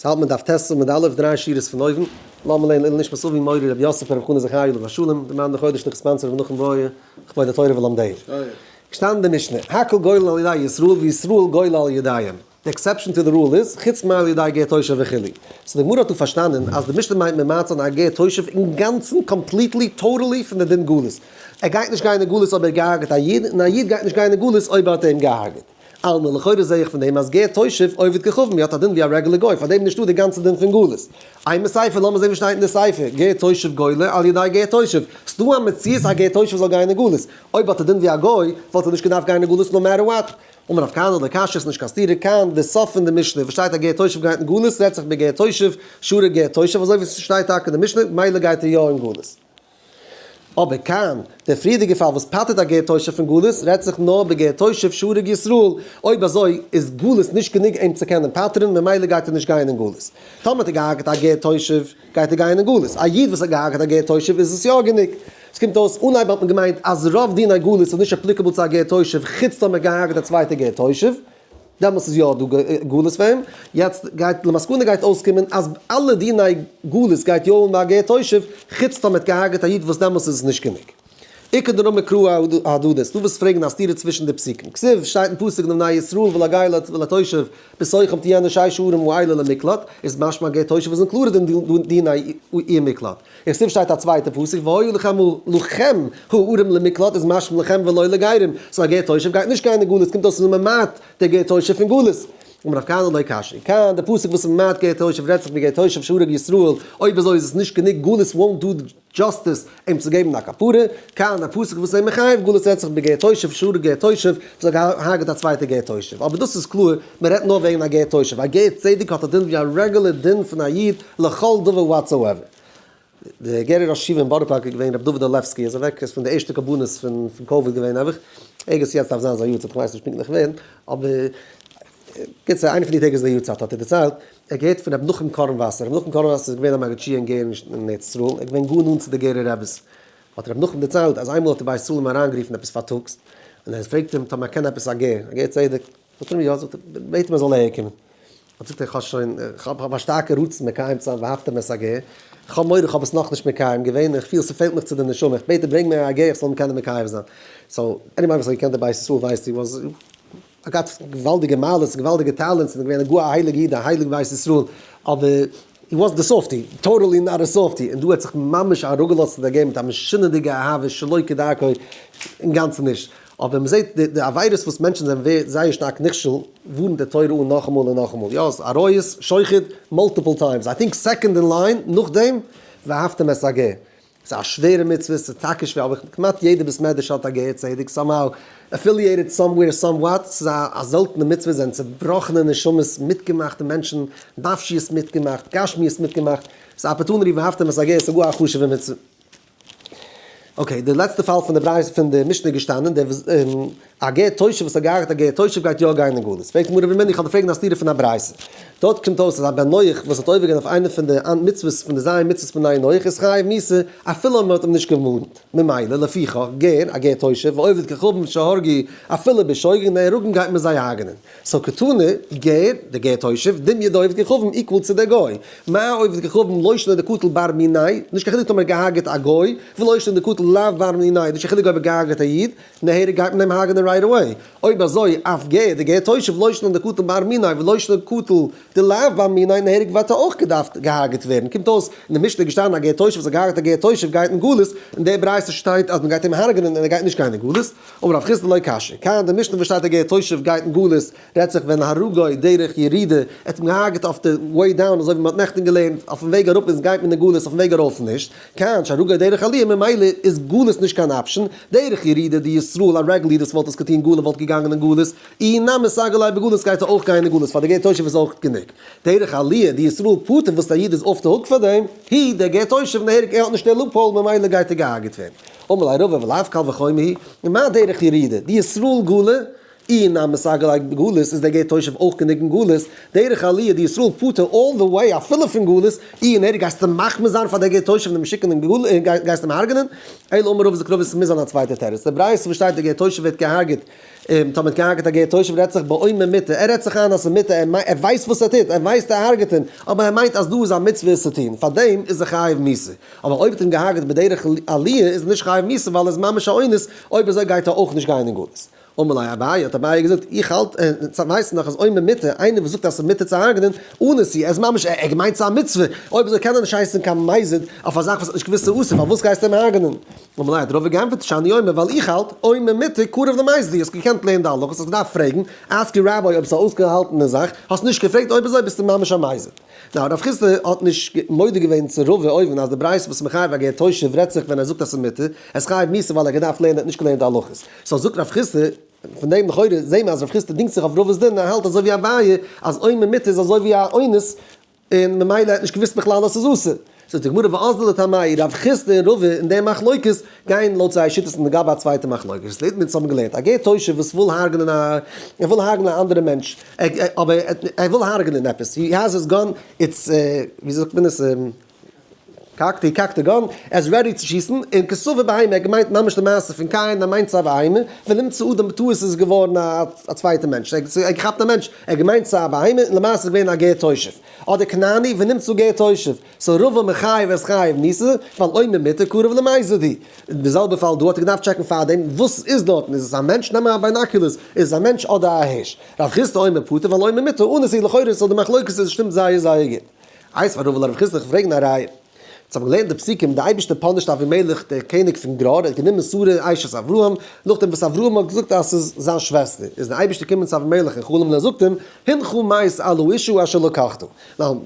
ס'האלט מען דף ט' עמוד א', דריי שורות פון אויבן. לאמיר לערנען לעילוי נשמת אבי מורי רבי יוסף ברב חנא זכרי' עליו השלום, די מאן דחודש נאך sponsor רבי נחום בויער, לכבוד התורה ולומדיה. געשטאנען די משנה, הכל גולין על ידי ישראל וישראל גולה על ידיהם. די exception to the rule איז, חוץ מעל ידי גר תושב וכו'. so די גמרא האט דא פארשטאנען אז די משנה מיינט ממעט זיין א גר תושב אינגאנצן completely totally פון די דין גלות. ער גייט נישט גיין אין גלות אויב ער האט געהארגעט א איד, און א איד גייט נישט גיין אין גלות אויב ער האט אים געהארגעט. אלמא לכאורה זעה איך פון דעם אז גר תושב עובד כוכבים האט א דין ווי א רעגולער גוי, פאר דעם נישטא די גאנצע דין פון גלות. אימא סיפא, לאמיר זעהן וואס שטייט אין די סיפא, גר תושב גולה על ידי גר תושב, ס'דא א מציאות א גר תושב זאל גיין אין גלות, אויב האט ער דין ווי א גוי, וואלט ער נישט געדארפט גיין אין גלות no matter what. אמר רב כהנא לא קשיא ס'נישט קיין סתירה כאן, די סוף פון די משנה וואס שטייט א גר תושב גייט אין גלות רעדט זיך בגר תושב שהרג גר תושב אזוי ווי ס'שטייט טאקע אין די משנה מילא גייט ער יא אין גלות. אבער כאן, דער פריערדיגער פאל וואס פטר'ט א גר תושב פון גלות, רעדט זיך נאר בגר תושב שהרג ישראל, אויב אזוי איז גלות נישט גענוג אים צו קענען פטר'ן, ממילא גייט ער נישט גיין אין גלות. טאמער האט ער געהארגעט א גר תושב, גייט ער גיין אין גלות. א איד וואס האט געהארגעט א גר תושב איז עס יא גענוג. עס קומט אויס, אנהייב האט מען געמיינט אז רוב דיני גלות איז נישט applicable צו א גר תושב חוץ טאמער ער האט געהארגעט א צווייטע גר תושב. דעמאלס איז יא דא גלות פאר אים, יעצט גייט למסקנא גייט אויסקומען אז אלע דיני גלות גייט יא אן ביי א גר תושב, חוץ טאמער האט געהארגעט א איד וואס דעמאלס איז עס נישט גענוג. איכא דרמי קראי אהדדי, ס'דא וואס פרעגן א סתירה צווישן די פסוקים, כתיב שטייט אין פסוק לבני ישראל ולגר ולתושב בתוכם תהיינה שש הערים האלה למקלט, איז משמע א גר תושב איז אין קלארע דיני עיר מקלט. וכתיב שטייט א צווייטע פסוק והיו לכם לכם הערים למקלט איז משמע לכם ולא לגרים, so א גר תושב גייט נישט גיין אין גלות, קומט אויס ס'איז ממעט דער גר תושב פון גלות. אמר רב כהנא לא קשיא, כאן די פסוק וואס איז ממעט גר תושב רעדט זיך בגר תושב שהרג ישראל, אויב אזוי איז עס נישט גענוג גלות won't do justice אים צו געבן א כפרה, כאן די פסוק וואס איז מחייב גלות רעדט זיך בגר תושב שהרג גר תושב וואס האט געהארגעט א צווייטע גר תושב, אבער דאס איז קלאר מען רעדט נאר וועגן א גר תושב, א גר צדק האט א דין ווי א רעגולער דין פון א איד לכל דבר whatsoever. דער גערער ראש ישיבה אין בארא פארק איז געווען רבי דוד אלעווסקי, ער איז אוועק, איז פון די ערשטע קרבנות פון קאוויד געווען נעבעך, ערגעץ יעצט דארף זיין זיין יארצייט, כ'ווייס נישט פונקטליך ווען, אבער קיצור איינע פון די טעג איז די יארצייט האט ער דערציילט, ער האט געהערט פון רבי נחום קארנוואסער, רבי נחום קארנוואסער איז געווען א מגיד שיעור אין גער אין ארץ ישראל, ער איז געווען גאר נאנט צו די גערער רביס, האט רבי נחום דערציילט אז איינמאל האט ער בית ישראל אים אריינגערופן עפעס פארטאגס, און ער פרעגט אים טאמער ער קען עפעס א גר, א גר צדק, זאגט ער אים יא, זאגט ער, בעט אים ער זאל אהער קומען. זאגט ער, איך האב שוין, איך האב א שטארקע רצון מקיים צו זיין ואהבתם את הגר, איך האב מורא איך האב עס נאכנישט מקיים געווען, איך פיל ס'פעלט מיך צו די נשמה, איך בעט דיר ברענג מיר א גר איך זאל אים קענען מקיים זיין. so, anybody וואס האט געקענט די בית ישראל ווייסט he was, האט געהאט געוואלדיגע מעלות און געוואלדיגע talents און געווען א גאר א הייליגע איד, א הייליג בית ישראל, אבער he wasn't a softie, totally not a softie, און דא האט זיך ממש אראפגעלאזט צו די גר מיט א משונה'דיגע אהבה שלא כדרכו, אינגאנצן נישט. אבער מען זעט די עבירות וואס מענטשן זענען ווערט זייער שטארק נכשל, ווארנט די תורה אן נאכאמאל און נאכאמאל, יא עריות, שוחד, multiple times, I think second in line, נאכדעם, ואהבתם את הגר. ס'איז א שווערע מצוה, ס'איז טאקע שווער, אבער כמעט יעדע בית מדרש האט א גר צדק, somehow affiliated somewhere somewhat, ס'איז א זעלטענע מצוה, זענען צעבראכענע נשמות, מיטגעמאכטע מענטשן, נפשיות מיטגעמאכט, גשמיות מיטגעמאכט, ס'איז opportunity ואהבתם את הגר, ס'איז גאר א חשוב'ע מצוה. okay, די לעצטע פאל פון די ברייתא פון די משנה איז געשטאנען, דער וואס א גר תושב וואס האט געהארגעט א גר תושב גייט יא גיין אין גלות. פרעגט די גמרא ורמינהו איך האב דיר פרעגן א סתירה פון א ברייתא. דארט קומט אויס אז א בן נח וואס האט עובר געווען אויף איינע פון די מצוות פון די ז' מצוות פון בני נח איז חייב מיתה אפילו אויב מען האט אים נישט געווארנט. ממילא לפיכך גר, א גר תושב, ועובד כוכבים שהרגו אפילו בשוגג נהרגים גייט מען זיי הרג'נען. so קתני, גר, די גר תושב, דומיא דעובד כוכבים equal צו דער גוי. מה עובד כוכבים לא שנא דקטל בר מיני', נישט קיין חילוק טאמער געהארגעט א גוי, ולא שנא דקטל לאו בר מיני', נישט קיין חילוק אויב ער געהארגעט א איד, נהרג גייט מען אים הרג'נען right away. אויב אזוי אף גר, די גר תושב לא שנא דקטל בר מיני' ולא שנא דקטל דלאו בר מיני' נהרג וואלט ער אויך געדארפט געהארגעט ווערן. קומט אויס אין די משנה איז געשטאנען א גר תושב וואס האט געהארגעט א גר תושב גייט אין גלות, אין די ברייתא שטייט אז מען גייט אים הרג'נען און ער גייט נישט גיין אין גלות. אמר רב חסדא לא קשיא, כאן די משנה וואס שטייט א גר תושב גייט אין גלות רעדט זיך ווען הרגו דרך ירידה, ער האט אים געהארגעט אויף די way down אזוי ווי מען האט נעכטען געלערנט, אויפן וועג אראפ איז גייט מען אין גלות אויפן וועג ארויף נישט, כאן שהרגו דרך עליה ממילא איז גלות נישט קיין option, דרך ירידה דישראל א רעגולער איד וואס וואלט עס געטוהן גלות וואלט געגאנגען אין גלות, איהו נמי סגי ליה בגלות גייט ער אויך גיין אין גלות פאר די גר תושב איז אויך גענוג דרך עליה דישראל פטור וואס א איד איז off the hook פאר דעם, הוא דער גר תושב נהרג ער האט נישט די loophole ממילא גייט ער געהארגעט ווערן. אמר ליה רבא ולאו קל וחומר הוא, ומה דרך ירידה, דישראל גלי, אי נמי סגי ליה בגלות איז דער גר תושב אויך גענוג אין גלות, דרך עליה די ישראל פטור all the way אפילו פון גלות, אי און ער גייסטו מחמיר זיין פאר דער גר תושב און אים שיקן אין גלות און גייסט אים הרג'נען? אלא אמר רבא זאגט רבא ס'מוז זיין א צווייטע תירוץ, די ברייתא וואס שטייט דער גר תושב ווערט געהארגעט און טאמער האט געהארגעט א גר תושב רעדט זיך באומר מותר, ער רעדט זיך איין אז ס'איז מותר, ער ווייסט וואס ער טוט, ער ווייסט ער הרג'עט אים, אבער ער מיינט אז דא איז א מצוה עס צו טון, פארדעם איז ער חייב מיתה. אבער אויב האט אים געהארגעט בדרך עליה איז ער נישט חייב מיתה ווייל ער איז ממש א אונס, אויב אזוי גייט ער אויך נישט גיין אין גלות. אמר ליה אביי, האט אביי געזאגט, איך האלט, און ווייסן דאך אז אומר מותר, איינער וואס זאגט אז ס'איז מותר צו הרג'נען, אנוס הוא, ער איז ממש, ער האט געמיינט ס'איז א מצוה, אויב אזוי קען ער נישט הייסן קיין מזיד אויף א זאך וואס ער האט נישט געוואוסט ס'איז אסור, פארוואס גייסטו אים הרג'נען? אמר ליה האט רבא געענטפערט, שאני אומר, ווייל איך האלט, אומר מותר קרוב למזיד, האסט געקענט לערנען די הלכות, האסט געדארפט פרעגן, ask your rabbi אויב ס'איז א אויסגעהאלטענע זאך, האסט נישט געפרעגט, אויב אזוי ביסטו ממש א מזיד. נאר רב חסדא האט נישט מודה געווען צו רבא אויבן אז די ברייתא וואס מחייב א גר תושב רעדט זיך ווען ער זאגט אז ס'איז מותר, ער איז חייב מיתה ווייל ער האט געדארפט לערנען ער האט נישט געלערנט די הלכות. so זאגט רב חסדא, פון דעם לכאורה זעהן מיר אז רב חסדא דינגט זיך אויף רבא'ס דין און ער האלט אזוי ווי אביי אז אומר מותר איז אזוי ווי א אונס און ממילא ער האט נישט געוואוסט בכלל אז ס'איז אסור. זאגט די גמרא ואזדו לטעמייהו רב חסדא און רבא אין די מחלוקת גייען לויט זייער שיטות און לגבי א צווייטע מחלוקת לית אונז האבן געלערנט א גר תושב וואס וויל הרג'נען א ער וויל הרג'נען א אנדערע מענטש אבער ער וויל הרג'נען עפעס he has his gun it's ווי זאגט מען עס cocked he cocked the gun ער איז ready צו שיסן און כסבור בהמה ער האט געמיינט ממש די מעשה פון קין ער מיינט ס'איז א בהמה ונמצא אדם בטעות איז געווארן א צווייטע מענטש ער האט געכאפט א מענטש ער האט געמיינט ס'איז א בהמה און למעשה איז געווען א גר תושב. אדער כנעני ונמצא גר תושב, so רבא מחייב את חייב מיתה, ווייל אומר מותר קרוב למזיד הוא. אין די זעלבע פאל דא האט ער געדארפט טשעקן פארדעם וואס איז דארטן, איז עס א מענטש, נעם א binoculars, איז עס א מענטש אדער א הירש. רב חסדא אומר פטור ווייל אומר מותר אנוס הוא לכאורה so די מחלוקת איז שטימט זייער זייער גוט. איתיביה רבא לרב חסדא איך פרעג א ראיה. אונז האבן געלערנט די פסוקים, די אייבערשטער פאנישט אבימלך דער קעניג פון גרר, ער האט גענומען שרה אשת אברהם, נאכדעם וואס אברהם האט געזאגט אז ס'איז זיין שוועסטער, איז דער אייבערשטער געקומען צו אבימלך אין חלום און ער זאגט אים, הנך מת על האשה אשר לקחת.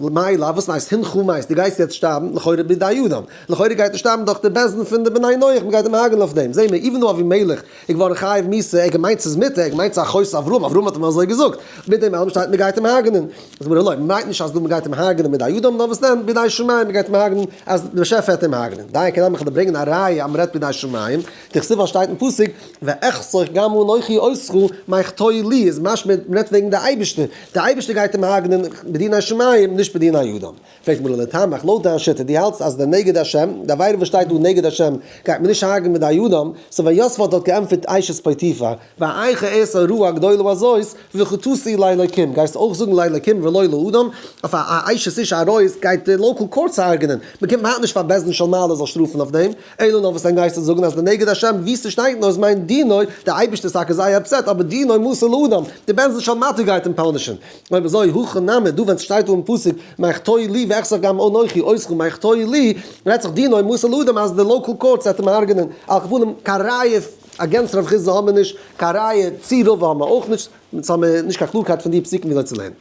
מאי לאו, וואס הייסט הנך מת, דו גייסט יעצט שטארבן, לכאורה בידי אדם, לכאורה גייט ער שטארבן דורך די בית דין פון די בני נח, מ'גייט אים הרג'נען אויף דעם, זעהן מיר, even though אבימלך איז געווארן חייב מיתה, ער האט געמיינט ס'איז מותר, ער האט געמיינט ס'איז אחות אברהם, אברהם האט אים אזוי געזאגט, מיט דעם אלעם שטייט מ'גייט אים הרג'נען. זאגט מיר לא, מ'מיינט נישט אז דא מ'גייט אים הרג'נען בידי אדם, נאר וואס דען, בידי שמים, מ'גייט אים הרג'נען אז די באשעפער וועט אים הרג'נען. דייקא נמי כ'וועל דיר ברענגען א ראיה אז מ'רעדט בידי שמים, דכתיב ווייל שטייט אין פסוק, ואחשוך גם אנכי אותך מחטוא לי, איז משמע מ'רעדט וועגן די אייבערשטער, די אייבערשטער גייט אים הרג'נען בדיני שמים, נישט בדיני אדם. פרעגט מיר לטעמיך, לויט דיין שיטה, דו האלטסט אז די נגד השם, די עבירה וואס שטייט דא נגד השם, גייט מען נישט הרג'נען בידי אדם, so ווען יוסף האט דארט געענטפערט אשת פוטיפר, ואיך אעשה הרעה הגדולה הזאת, וחטאתי לאלוקים, גייסטו אויך זאגן לאלוקים ולא לאדם, אויף א אשת איש עריות גייט די local courts הרג'נען, מען קומט היינט נישט פאר בית דין של מעלה זאל שטראפן אויף דעם, אלא נאר וואס דען גייסטו זאגן אז די נגד השם ווי ס'שטייט נאר איז מיינט דינו, די אייבערשטער איז טאקע זייער upset אבער דינו מסור לאדם, די בית דין של מטה גייט אים פאנישען. אויב אזוי הכא נמי דא ווען ס'שטייט דא אין פסוק מחטוא לי ואחשוך גם אנכי אותך מחטוא לי, רעדט זיך דינו מסור לאדם אז די local courts וועט אים הרג'נען, על כל פנים קיין ראיה against רב חסדא האבן מיר נישט, קיין ראיה צו רבא האבן מיר אויך נישט, אונז האבן מיר נישט קיין קלארקייט פון די פסוקים וויאזוי צו לערנען.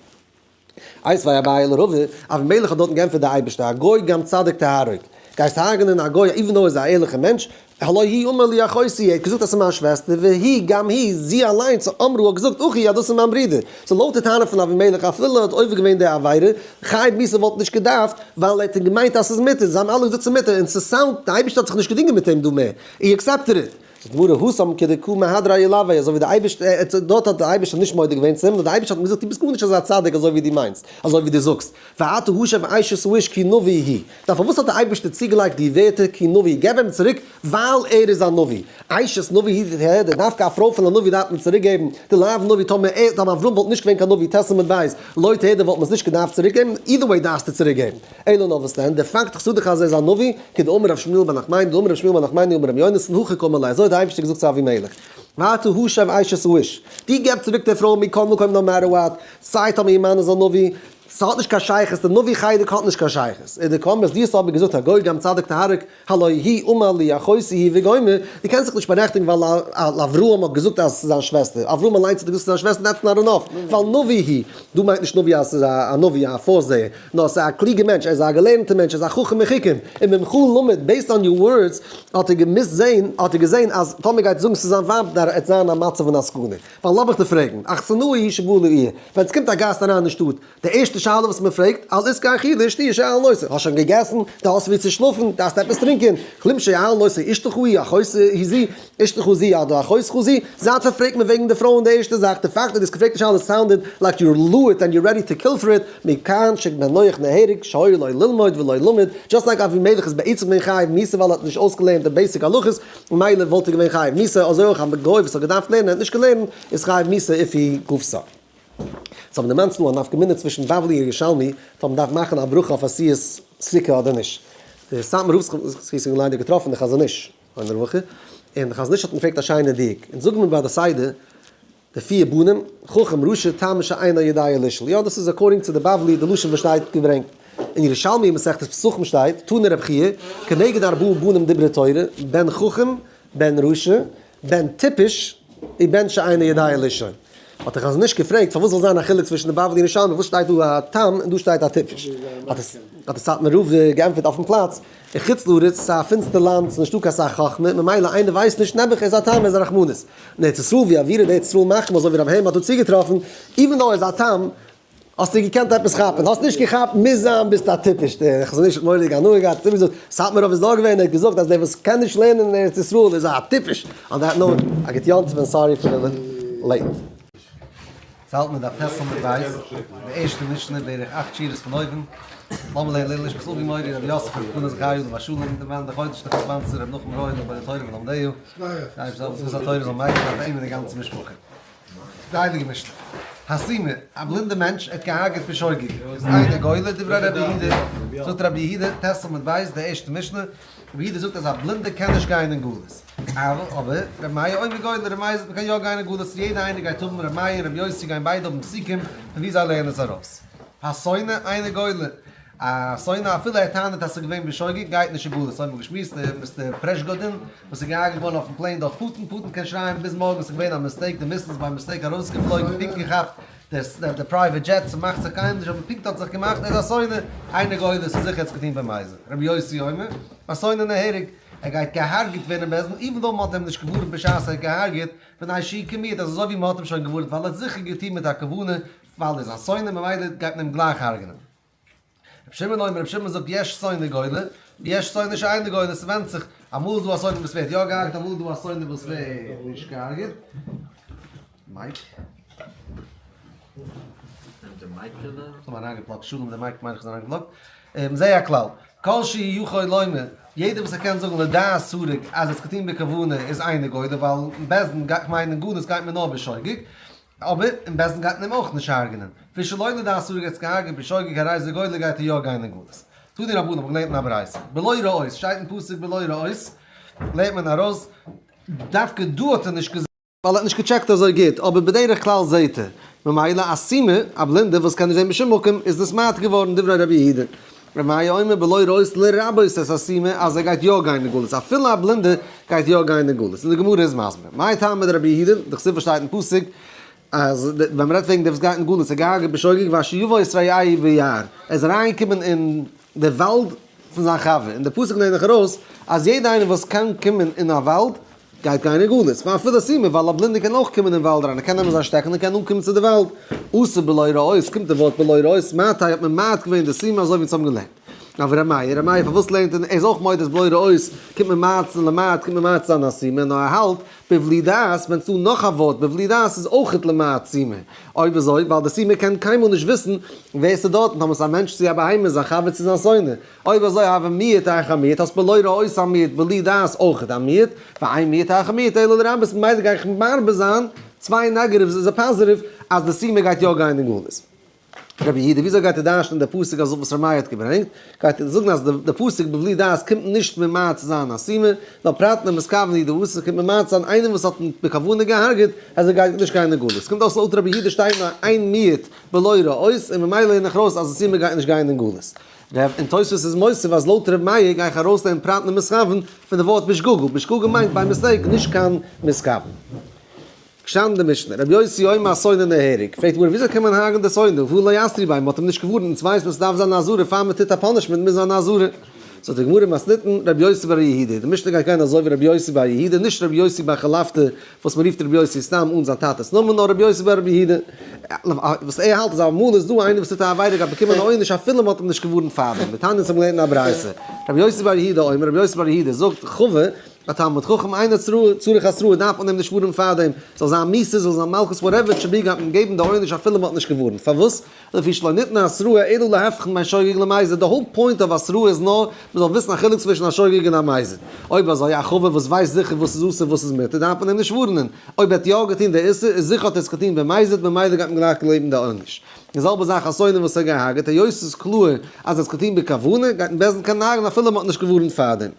איתיביה אביי לרבא, אבימלך האט דארטן געענטפערט די אייבערשטער, הגוי גם צדיק תהרוג, גייסט הרג'נען א גוי even though ער איז א ערליכע מענטש, הלא היא אמרה לי אחותי, ער האט געזאגט אז ס'איז מיין שוועסטער, והיא גם היא, זי אליינס, אמרה האט געזאגט אחי אז דאס איז מיין ברודער. so לויט די טענה פון אבימלך אפילו ער האט עובר געווען די עבירה, חייב מיתה וואלט נישט געדארפט, ווייל ער האט געמיינט אז ס'איז מותר, זיי האבן אלע געזאגט ס'איז מותר, און ס' sound די אייבערשטער האט זיך נישט געדינגען מיט אים דא מער, he accepted it. זאגט די גמרא התם כדקא מהדר עילויה, אזוי ווי די אייבערשטער, דארט האט די אייבערשטער נישט מודה געווען צו אים, נאר די אייבערשטער האט אים געזאגט דו ביסט גארנישט אזא צדיק אזוי ווי דו מיינסט, אזוי ווי דו זאגסט, ואתה השב אשת האיש כי נביא הוא. דאן פארוואס האט די אייבערשטער צוגעלייגט די ווערטער כי נביא, געב אים צוריק ווייל ער איז א נביא. אשת נביא היא תהדר, דווקא א פרוי פון א נביא דארף מען צוריק געבן, דלאו נביא טאמער ער, טאמער אברהם וואלט נישט געווען קיין נביא ט עמוד ב', לא תהדר וואלט מען עס נישט געדארפט צוריק געבן, either way דארפסטו צוריק געבן. אלא נאר וואס דען, די פאקט איך זאג דיך אז ער איז א נביא, כדאמר רב שמואל בר נחמני, דאמר רב שמואל בר נחמני אמר רבי יונתן, הכי קאמר ליה, אזוי האט די אייבערשטער געזאגט צו אבימלך, ואתה השב אשת האיש, דו געב צוריק די פרוי מכל מקום no matter what, סיי טאמער איר מאן איז א נביא, ס'האט נישט קיין שייכות, די נביא חלק האט נישט קיין שייכות. און די קאמערס, דו האסט אבער געזאגט הגוי גם צדיק תהרוג, הלא היא אמרה לי אחותי היא וגומר, דו קענסט זיך נישט בארעכטיגן ווייל אברהם האט געזאגט אז ס'איז זיין שוועסטער, אברהם אליינס האט געזאגט ס'איז זיין שוועסטער that's not enough, ווייל נביא היא, דא מיינט נישט נביא אז ס'איז א נביא א פארזעער, נאר ס'איז א קלוגער מענטש, ער איז א געלערנטער מענטש, ער איז א חכם מחוכם, און ממך למד, based on your words, האט ער געמוזט זען, האט ער געזען אז טאמער גייט ער זאגן ס'איז זיין ווייב, וועט זיין א מצב פון א סכנה. ווייל לאמיך דיר פרעגן, אכסנאי היא שבאה לעיר, ווען ס'קומט א גאסט אריין אין שטאט, די ערשטע. ערשטע שאלה וואס מען פרעגט, על עסקי אכילה ושתיה שואלין אותו, האסט שוין געגעסן? דו האסט וואו צו שלאפן? דארפסט עפעס טרינקען? כלום שואלין אותו, אשתך היא אחותך היא זו, אשתך זו אדער אחותך זו? זייט ווען פרעגט מען וועגן די פרויען די ערשטע זאך? די פאקט אז דו האסט געפרעגט די שאלה sounded like you're להוט and you're ready to kill for it, מכאן שבן נח נהרג שהיה לו ללמוד ולא למד, just like אבימלך איז בעצם געווען חייב מיתה ווייל ער האט נישט אויסגעלערנט די basic הלכות, ממילא וואלט ער געווען חייב מיתה, אזוי אויך א גוי וואס האט געדארפט לערנען און האט נישט געלערנט איז חייב מיתה if he goofs up. סאו האבן די מאנס דא א נפקא מינה צווישן בבלי און ירושלמי טאמער מ'דארף מאכן א ברכה אויף עשיית סוכה אדער נישט. די סאטמאר רב זכותו יגן עלינו האט געטראפן די חזון איש אין דער וואך, און די חזון איש האט אים געפרעגט א שיינע דיוק, אונז זאגן מיר ביי די סדר די פיר בנים, חכם רשע תם שאינו יודע לשאול, יא דאס איז according צו די בבלי די לשון וואס שטייט געברענגט אין ירושלמי מסכת פסחים שטייט, תנא רב חייא, כנגד ארבעה בנים דברה תורה, בן חכם, בן רשע, בן טיפש, און בן שאינו יודע לשאול. האט דער חזון איש געפרעגט פארוואס זאל זיין א חילוק צווישן די בבלי און ירושלמי, וואס שטייט דא א תם און דא שטייט א טיפש? האט דער סאטמאר רב געענטפערט אויפן פלאץ, אין חוץ לארץ, ס'איז א פינסטער לאנד, ס'איז נישטא קיין סאך חכמה, ממילא איינער ווייסט נישט, נעבעך, ער איז א תם, ער איז א רחמנות. אין ארץ ישראל ווי אווירא דארץ ישראל מחמיר אזוי ווי רבי העם האט דא צוגעטראפן, even though ער איז א תם, האסטו געקענט עפעס כאפן, האסט נישט געכאפט, מוז זיין ביסט א טיפש, דער חזון איש האט מורא'דיג הנאה געהאט, האט איבערגעזאגט, סאטמאר רב איז דא געווען, ער האט געזאגט אז דער וואס קען נישט לערנען אין ארץ ישראל איז א טיפש, on that note, א גוט יום טוב און sorry פאר די late. יעצט האלט מען דף ט' עמוד ב', די ערשטע משנה בערך אכט שורות פון אויבן, לאמיר לערנען לעילוי נשמת אבי מורי רבי יוסף רבי חנא זכריה עליו השלום, די מאן די חודש די חשבון רבי נחום רויעל ביי די תורה ולומדיה, די אייבערשטער זאל זכות התורה זאל מגין זיין אויף אים און די גאנצע משפחה. די הייליגע משנה. הסומא, א בלינדע מענטש, ער האט געהארגעט בשוגג, איז אינו גולה, דברי רבי יהודה, זאגט רבי יהודה, ט' עמוד ב', די ערשטע משנה, רבי יהודה זאגט אז א בלינדע קען נישט גיין אין גלות. אבל, אבער, רבי מאיר אומר גולה, רבי מאיר זאגט מ'קען יא גיין אין גלות, יעדע איינער גייט האבן, רבי מאיר און רבי יוסי גייען ביידע האבן פסוקים פון ווי זיי לערנען עס ארויס. השונא אינו גולה, א שונא אפילו ער טענה'ט אז ס'איז געווען בשוגג גייט נישט אין גלות, אזוי האט מען געשמועסט, Mister פרעשגאדין וואס איז געהארגעט געווארן אויפן plane דורך פוטין, פוטין קען שרייען ביז מארגן ס'איז געווען א mistake, די missiles by mistake ארויסגעפלויגן, פונקט געכאפט די private jet, ס'מאכט זיך קיינמאל נישט אבער פונקט האט זיך געמאכט, ער איז א שונא, אינו גולה, ס'איז זיכער ער האט עס געטון במזיד, רבי יוסי אומר, א שונא נהרג, ער גייט געהארגעט ווערן אין בית דין, even though מ'האט אים נישט געווארנט בשעת ער האט געהארגעט, מפני שהוא כמועד, אז אזוי ווי מ'האט אים שוין געווארנט ווייל ער האט זיכער געטון מיט א כוונה, ווייל ער איז א שונא ממילא גייט מען אים גלייך הרג'נען. רבי שמעון אומר, רבי שמעון זאגט יש שונא גולה, ויש שונא שאינו גולה, ס'ווענדט זיך, אמאל איז דא א שונא וואס ווערט יא געהארגעט, אמאל איז דא א שונא וואס ווערט נישט געהארגעט. מייק. כ'האב אריינגעפלאגט, שלום די mic מיין איך איז אריינגעפלאגט. זה הכלל, כל שיכול לומר, יעדער וואס ער קען זאגן לדעת סרק אז עס געטון בכוונה איז אינו גולה, ווייל אין בית דין גייט, כ'מיין אין גלות גייט מען נאר בשוגג, אבער אין בית דין גייט מען אים אויך נישט הרג'נען. ושלא לדעת סרק האט עס געהארגעט בשוגג הרי זה גולה גייט ער יא גיין אין גלות. תנו רבנן האבן געלערנט אין א ברייתא, בלא ראות, שטייט אין פסוק בלא ראות, לערנט מען ארויס, דווקא דא האט ער נישט געזען, ווייל ער האט נישט געטשעקט אזוי גוט, אבער בדרך כלל זעהט ער, ממילא א סומא, א בלינדער וואס קען נישט זעהן בשום מקום, איז נתמעט געווארן, דברי רבי יהודה. רבי מאיר אומר בלא ראות לרבות את הסומא אז ער גייט יא גיין אין גלות, אפילו א בלינדער גייט יא גיין אין גלות, און די גמרא איז מסביר, מאי טעמא דרבי יהודה, דכתיב וואס שטייט אין פסוק, אז ווען מ'רעדט וועגן דער וואס גייט אין גלות, ער געהארגעט בשוגג ואשר יבוא את רעהו ביער, ער איז אריינגעקומען אין די וואלד פון זיין חבר, און די פסוק לערנט דאך ארויס אז יעדער איינער וואס קען קומען אין א וואלד גייט גיין אין גלות, ואפילו סומא, ווייל א בלינדער קען אויך קומען אין וואלד אריין, ער קען נעמען זיין שטעקן און קען אנקומען צו די וואלד. אתא בלא ראות, קומט די ווארט בלא ראות, מעתה האט מען ממעט געווען די סומא אזוי ווי אונז האבן געלערנט. אבער ר' מאיר, ר' מאיר פארוואס לערנט ער, ער איז אויך מודה אז בלא ראות קומט מען ממעט זיין למעט קומט מען ממעט זיין א סומא, נאר ער האלט בבלי דעת, ווען ס'דא נאך א ווארט בבלי דעת איז אויכעט למעט סומא. אויב אזוי, ווייל די סומא קען קיינמאל נישט וויסן ווער ס'איז דארטן, טאמער ס'איז א מענטש צו א בהמה, זיין חבר צו זיין שונא. אויב אזוי הוה מיעוט אחר מיעוט, האסט בלא ראות א מיעוט, בלי דעת אויכעט א מיעוט, ואין מיעוט אחר מיעוט אלא לרבות, ממילא גיי איך מרבה זיין, צוויי negatives איז א positive, אז די סומא גייט יא גיין אין גלות. רבי יהודה, וויאזוי גייט ער דרש'נען די פסוק אזוי וואס ר' מאיר האט געברענגט? גייט ער זאגן אז די פסוק בבלי דעת קומט נישט ממעט צו זיין א סומא, נאר פרט למתכוון הוא דאתא, קומט ממעט צו זיין איינער וואס האט בכוונה געהארגעט, אז ער גייט נישט גיין אין גלות. קומט אויס לויט רבי יהודה שטייט נאר איין מיעוט בלא ראות, און ממילא לערן איך ארויס אז די סומא גייט נישט גיין אין גלות. רב און תוספות איז מוסיף אז לויט ר' מאיר גיי איך ארויסלערנען פרט למתכוון פון די ווארט בשגגה, בשגגה מיינט by mistake נישט קיין מתכוון. געשטאנען די משנה, רבי יוסי אומר השונא נהרג, פרעגט די גמרא וויאזוי קען מען הרג'ן די שונא, והא לא אזהרו ביה, מ'האט אים נישט געווארנט, אונז ווייסט מען ס'דארף זיין א אזהרה פאר מ'טוט א punishment מוז זיין א אזהרה. זאגט די גמרא מתניתין רבי יוסי בר יהודה, די משנה גייט גיין אזוי ווי רבי יוסי בר יהודה, נישט רבי יוסי בר חלפתא וואס מ'רופט רבי יוסי סתם אן זיין טאטע'ס נאמען, נאר רבי יוסי בר יהודה. וואס ער האלט אז אמאל איז דא איינער וואס טוט א עבירה גייט באקומען א עונש אפילו מ'האט אים נישט געווארנט פארדעם. ותניא, אונז האבן געלערנט אין א ברייתא, רבי יוסי בר יהודה אומר, רבי יוסי בר יהודה זאגט, חבר, א תלמיד חכם אינו צריך התראה דארף מען אים נישט ווארענען פארדעם, זאל זיין מיתה זאל זיין מלקות whatever it should be גייט מען געבן די עונש אפילו מ'האט נישט געווארנט, פארוואס? לפי שלא ניתנה התראה אלא להבחין בין שוגג למזיד, די whole point of התראה איז נאר מ'זאל וויסן א חילוק צווישן א שוגג און א מזיד, אויב אזוי א חבר וואס ווייסט זיכער וואס איז אסור וואס איז מותר דארף מען אים נישט ווארענען, אויב ער האט יא געטון די איסור איז זיכער האט ער עס געטון במזיד ממילא גייט מען גלייך געבן די עונש. די זעלבע זאך א שונא וואס האט געהארגעט היות ס'איז קלאר אז ער האט עס געטון בכוונה גייט מען בית דין קענען הרג'נען אפילו מ'האט נישט געווארנט פארדעם.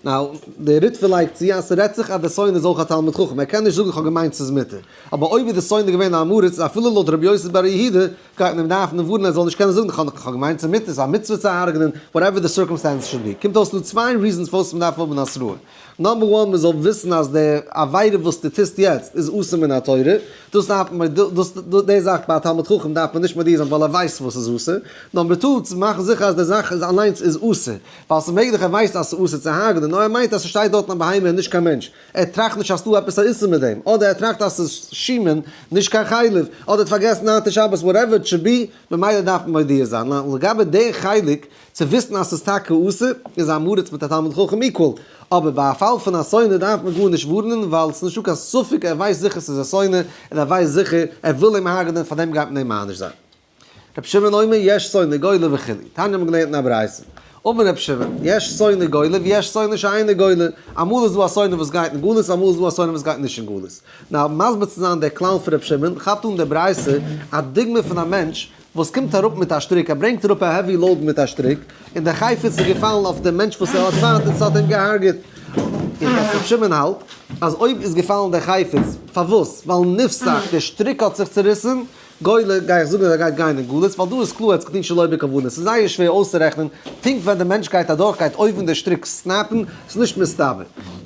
Now, דער ריטב"א לייגט צו אז ס'רעדט זיך אז דער שונא איז אויך א תלמיד חכם, ער קען נישט זאגן כ'האב געמיינט ס'איז מותר. אבער אויב איז דער שונא געווען א עם הארץ, אפילו לויט רבי יוסי בר יהודה, גייט מען אים דארפן ווארענען ער זאל נישט קענען זאגן כ'האב געמיינט ס'איז מותר, ס'איז א מצוה צו הרג'נען, whatever the circumstances should be. קומט אויס ס'דא צוויי reasons פארוואס מ'דארף האבן התראה. Number one, מ'זאל וויסן אז די עבירה וואס דו טוסט יעצט איז אסור מן התורה, דאס דארף מען, דאס, די זאך ביי א תלמיד חכם דארף מען נישט מודיע זיין ווייל ער ווייסט וואס איז אסור. Number two, צו מאכן זיכער אז די זאך איז אליינס איז אסור. ווייל ס'איז מעגליך ער ווייסט אז ס'איז אסור צו הרג'נען, נאר ער מיינט אז ס'שטייט דארטן א בהמה און נישט קיין מענטש, ער טראכט נישט אז ס'דא עפעס א איסור מיט דעם, אדער ער טראכט אז ס'איז שמן, נישט קיין חלב, אדער האט פארגעסן היינט איז שבת, whatever it should be, ממילא דארף מען מודיע זיין. לגבי די חלק, צו וויסן אז ס'איז טאקע אסור, איז עם הארץ מיט א תלמיד חכם equal, אבער ביי א פאל פון א שונא דארף מען גארנישט ווארענען ווייל ס'איז נישטא קיין ספק ער ווייסט זיכער ס'איז א שונא און ער ווייסט זיכער ער וויל אים הרג'נען פארדעם גייט מען אים מעניש זיין. רבי שמעון אומר יש שונא גולה וכו', תניא האבן געלערנט אין א ברייתא, אמר רבי שמעון, יש שונא גולה ויש שונא שאינו גולה, אמאל איז דא א שונא וואס גייט אין גלות אמאל איז דא א שונא וואס גייט נישט אין גלות. Now מסביר צו זיין דער כלל פון רבי שמעון, כאפט אן דער ברייתא א דוגמא פון א מענטש וואס קומט אראפ מיט א שטריק, ער ברענגט אראפ א heavy load מיט א שטריק, און דער חפץ איז געפאלן אויף דעם מענטש וואס ער האט פיינט און ס'האט אים געהארגעט. און אז רבי שמעון האלט אז אויב איז געפאלן דער חפץ, פארוואס? ווייל נפסק, דער שטריק האט זיך צוריסן, גולה, גיי איך זאגן אז ער גייט גיין אין גלות, ווייל דא איז קלאר ער האט עס געטון שלא בכוונה, ס'איז זייער שווער אויסצורעכנען פונקט ווען דער מענטש גייט אדורך גייט אויבן דער שטריק snap ן, ס'איז נישט מסתבר.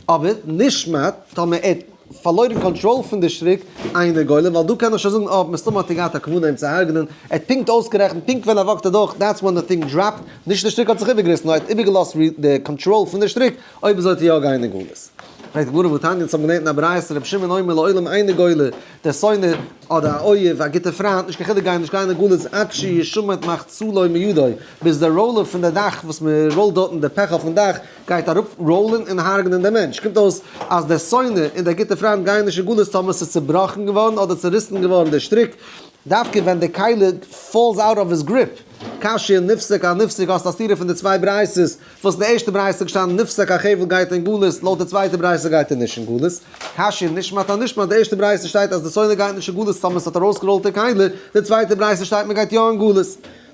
אבער נשמט, טאמער ער האט פארלוירן קאנטראל פון די שטריק, אינו גולה, ווייל דא קען איך שוין זאגן אה, מסתמא האט ער געהאט א כוונה אים צו הרג'נען, ער האט פונקט אויסגערעכנט פונקט ווען ער walk ט אדורך, that's when the thing dropped, נישט די שטריק האט זיך איבערגעריסן, נאר ער האט איבערגעלאזט די קאנטראל פון די שטריק, אויב אזוי וועט ער יא גיין אין גלות. פרעגט די גמרא והתניא, אונז האבן געלערנט אין א ברייתא רבי שמעון אומר לעולם אינו גולה, דער שונא אדער א אויב, א גוטער פריינט, נישט קיין חילוק גייען נישט גיין אין גלות עד שישמט מחצלו מידו, ביז דער roller פון די דאך וואס מען ראולט דארטן די פעך אויפן דאך גייט אראפ ראולען און הרג'נען דעם מענטש. קומט אויס אז דער שונא און דער גוטער פריינט גייען נישט אין גלות טאמער ס'איז צובראכן געווארן אדער צוריסן געווארן דער שטריק, דווקא ווען די כלי falls out of his grip. קשיא, נפסק אנפסק האסט א סתירה פון די צוויי ברייתות, וואס אין די ערשטע ברייתא איז געשטאנען נפסק החבל גייט אין גלות, לויט די צווייטע ברייתא גייט ער נישט אין גלות. קשיא, נשמט אנשמט, די ערשטע ברייתא שטייט אז די שונא גייט נישט אין גלות טאמער ס'האט ארויסגעראולט די כלי, די צווייטע ברייתא שטייט מ'גייט יא אין גלות.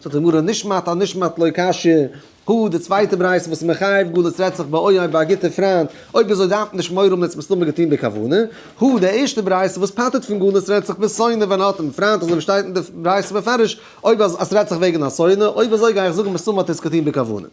זאגט די גמרא, נשמט אנשמט לא קשיא, הא, די צווייטע ברייתא וואס איז מחייב גלות רעדט זיך באויב ביי א גוטע פריינט, אויב אזוי דארף מען נישט מורא האבן ער האט עס מסתמא געטון בכוונה, הא, די ערשטע ברייתא וואס פטר'ט פון גלות רעדט זיך בשונא ווען ער האט אים פריינט אזוי ווי שטייט אין די ברייתא בפירוש, אויב אז עס רעדט זיך וועגן א שונא, אויב אזוי גיי איך זאגן מסתמא האט ער עס געטון בכוונה.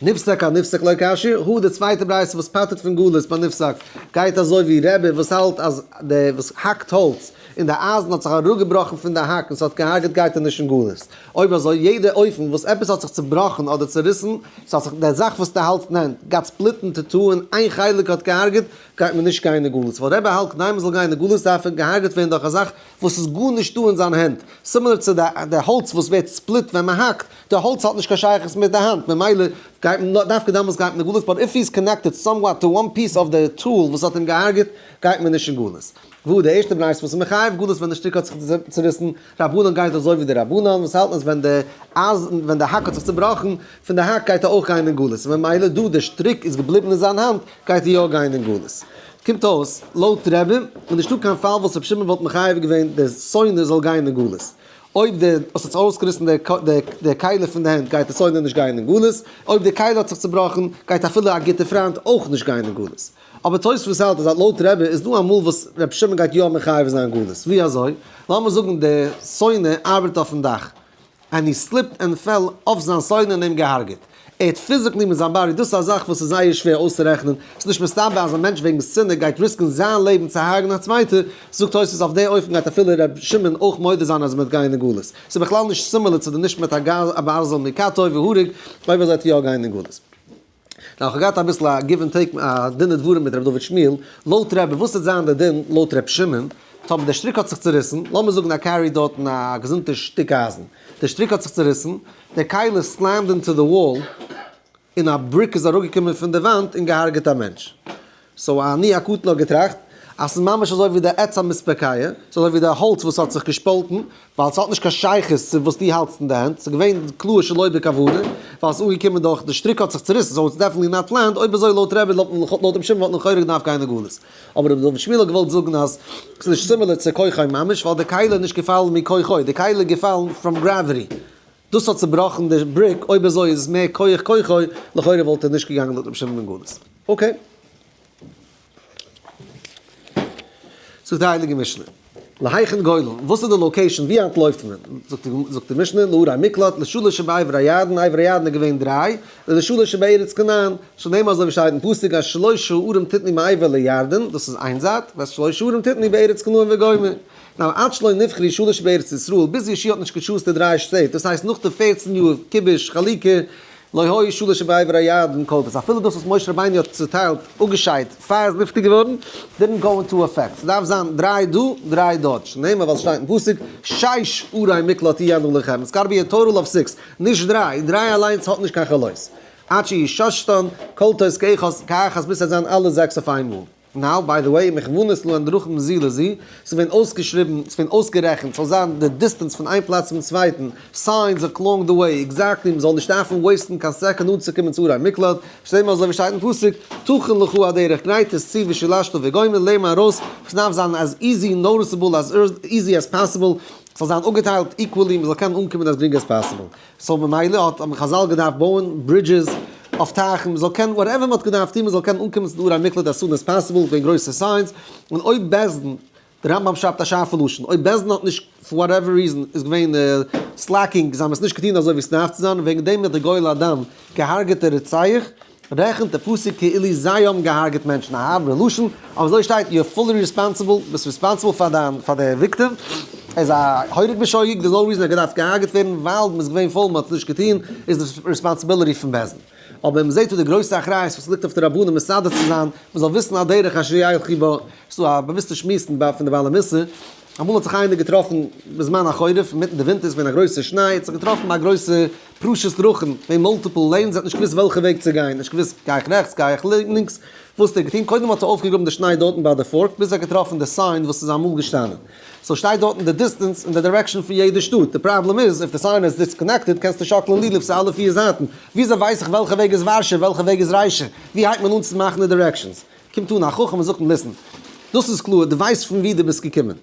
נפסק אנפסק לא קשיא, הא, די צווייטע ברייתא וואס פטר'ט פון גלות ביי נפסק גייט אזוי ווי רבי וואס האלט אז דער וואס האקט האלץ און די אייזן האט זיך אראפגעבראכן פון די האק און ס'האט געהארגעט גייט ער נישט אין גלות. אויב אזוי יעדע אופן וואס עפעס האט זיך צובראכן אדער צוריסן, ס'האט זיך די זאך וואס די האלץ נעמט got split into two און איין חלק האט געהארגעט, גייט מען נישט גיין אין גלות. ווייל רבי האלט כדי מ'זאל גיין אין גלות דארף ער געהארגעט ווערן דורך א זאך וואס איז גארנישט דא אין זיין הענט, similar צו די האלץ וואס ווערט split ווען מ'האקט, די האלץ האט נישט קיין שייכות מיט די האנט, ממילא גייט מען דווקא דעמאלטס גייט מען אין גלות, but if he is connected somewhat to one piece of the tool וואס האט אים געהארגעט, גייט מען נישט אין גלות. וואו די ערשטע ברייתא וואס איז מחייב גלות ווען די שטריק האט זיך צוריסן, רבנן גייט אזוי ווי די רבנן וואס האלטן אז ווען די אייזן ווען די האק האט זיך צובראכן פון די האק גייט ער אויך גיין אין גלות, ממילא דא די שטריק איז געבליבן אין זיין האנט גייט ער יא גיין אין גלות. קומט אויס לויט רבי איז נישטא קיין פאל וואס רבי שמעון וואלט מחייב געווען די שונא זאל גיין אין גלות. אויב די האסט זיך אויסגעריסן די כלי פון די הענט גייט די שונא נישט גיין אין גלות, אויב די כלי האט זיך צובראכן גייט אפילו א גוטע פריינט אויך נישט גיין אין גלות. אבער תוספות האלט אז לויט רבי איז דא אמאל וואס רבי שמעון גייט יא מחייב זיין גלות, ווי אזוי? לאמיר זאגן די שונא ארבעט אויפן דאך, and he slipped and fell אויף זיין שונא און אים געהארגעט, ער האט physically מיט זיין body, דאס איז א זאך וואס איז זייער שווער אויסצורעכענען, ס'איז נישט מסתבר אז א מענטש וועגן שנאה גייט risk ן זיין לעבן צו הרג'נען א צווייטע, זאגט תוספות אויף די אופן גייט אפילו רבי שמעון אויך מודה זיין אז מ'וועט גיין אין גלות, ס'איז בכלל נישט similar צו די נשמט הברזל מכתו והרג, אויב אזוי וועט ער יא גיין אין גלות. נאר כ'האב געהאט אביסל א give and take א דין ודברים מיט ר' דוד שמואל, לויט רבי וואס וועט זיין די דין לויט ר' שמעון? טאמער דער שטריק האט זיך צוריסן, לאמיר זאגן א carry דארטן א געזונטע שטיק אייזן, דער שטריק האט זיך צוריסן, דער כלי slammed into the wall, און א brick איז אראפגעקומען פון די וואנט און געהארגעט א מענטש. so אני הקטן האט געטראכט אז ס'איז ממש אזוי ווי די עץ המתפקע, ס'איז אזוי ווי די האלץ וואס האט זיך געשפאלטן, ווייל ס'האט נישט קיין שייכות צו וואס דו האלטסט אין די הענט, ס'איז געווען קלאר שלא בכוונה, ווייל ס'איז אנגעקומען דורך די שטריק האט זיך צוריסן, so it's definitely not planned, אויב אזוי לויט רבי לויט רבי שמעון וואלט לכאורה געדארפט גיין אין גלות. אבער רבי דוד שמואל האט געוואלט זאגן אז ס'איז נישט similar צו כוחו ממש, ווייל די כלי איז נישט געפאלן מכוחו, די כלי איז געפאלן from gravity. דאס האט צובראכן די brick, אויב אזוי איז עס מער כח כוחו, לכאורה וואלט ער נישט געגאנגען לויט רבי שמעון בן גלות. okay. זאגט די הייליגע משנה, להיכן גולן, וואס איז די location, ווי אנטלויפט מען? זאגט די משנה, לערי מקלט, לשלש שבעבר הירדן, עבר הירדן איז געווען דריי, ולשלש שבארץ כנען, שנאמר אזוי ווי שטייט אין פסוק אז שלש ערים תתנו מעבר לירדן, דאס איז איין זייט, ושלש ערים תתנו בארץ כנען וגומר. נאר עד שלא נבחרו שלש בארץ ישראל, ביז יהושע האט נישט גע choose ט די דריי שטעט, דאס הייסט נאך די פערצן יאר כיבוש, חלוקה, לא היו שלש שבעבר הירדן קולטות, אפילו דאס וואס משה רבינו האט צוטיילט, אפגעשיידט, פאר ער איז נפטר געווארן, didn't go into effect, ס'דארף זיין דריי דא, דריי דארט, שנאמר ווייל ס'שטייט אין פסוק, שש ערי מקלט יהיו לכם, it's gotta be a total of six, נישט דריי, דריי אליינס האט נישט קיין חלות. עד שיהיו ששתן קולטות כאחת ביז ס'וועט זיין אלע זעקס אויף איינמאל. now, by the way, מכוונות להן דרכים זו לזו, ס'איז געווען אויסגעשריבן, ס'איז געווען אויסגערעכנט, ס'זאל זיין די distance פון איין פלאץ צום צווייטן, signs along the way, exactly, מ'זאל נישט דארפן waste ן קיין סעקונד אנצוקומען צו ערי מקלט, שנאמר אזוי ווי שטייט אין פסוק, תכין לך הדרך, גרייט עס צו ושילשת וגומר, לערן ארויס, ס'דארף זיין as easy, noticeable, as easy as possible, ס'זאל זיין אפגעטיילט equally, מ'זאל קענען אנקומען as גרינג as possible. so ממילא האט האבן חזל געדארפט בויען bridges אויף טייכן, מ'זאל קענען whatever מ'האט געדארפט טון מ'זאל קענען אנקומען צו די ערי מקלט as soon as possible, געווען גרויסע signs, און אויב בית דין, די רמב ם שרייבט א שארפע לשון, אויב בית דין האט נישט for whatever reason איז געווען slacking, זיי האבן עס נישט געטון אזוי ווי ס'דארף צו זיין, וועגן דעם האט די גואל הדם געהארגעט די רוצח, רעכנט די פסוק כאילו זיי האבן געהארגעט מענטשן, א הארבערע לשון, אבער אזוי שטייט you're fully responsible, ביסט responsible פאר דיין פאר די וויקטעם, ער איז א הורג בשוגג, there's no reason ער האט געדארפט געהארגעט ווערן ווייל מ'איז געווען פויל מ'האט עס נישט געטון, איז די responsibility פון בית דין. אבער מ'זעט דא די גרויסע אחריות וואס ליגט אויף די רבנים מסדר צו זיין, מ'זאל וויסן הדרך אשר ילכו בה, ס'איז דא א באוויסטע שמועסן ביי פון די בעלי מוסר, אמאל האט זיך איינער געטראפן בזמן החורף, אינמיטן די ווינטער איז געווען א גרויסע שניי, האט זיך געטראפן ביי א גרויסע פרשת דרכים, געווען multiple lanes, ער האט נישט געוואוסט וועלכע וועג צו גיין, נישט געוואוסט גיי איך רעכטס גיי איך לינקס, וואס האט ער געטון, קודם האט ער אויפגעגראבן די שניי דארטן ביי די fork, ביז ער האט געטראפן די sign וואס איז אמאל געשטאנען, so שטייט דארטן די distance און די direction פון יעדע שטאט, די פראבלעם איז if די sign איז disconnected קענסטו שאקלען לולב צו אלע פיר זייטן, וויאזוי ווייס איך וועלכע וועג איז ווארשע וועלכע וועג איז ריישע, ווי הייבט מען אן צו מאכן די directions? קומט אן א חכם און זאגט אים listen, דאס איז קלאר, דו ווייסט פון ווי דו ביסט געקומען,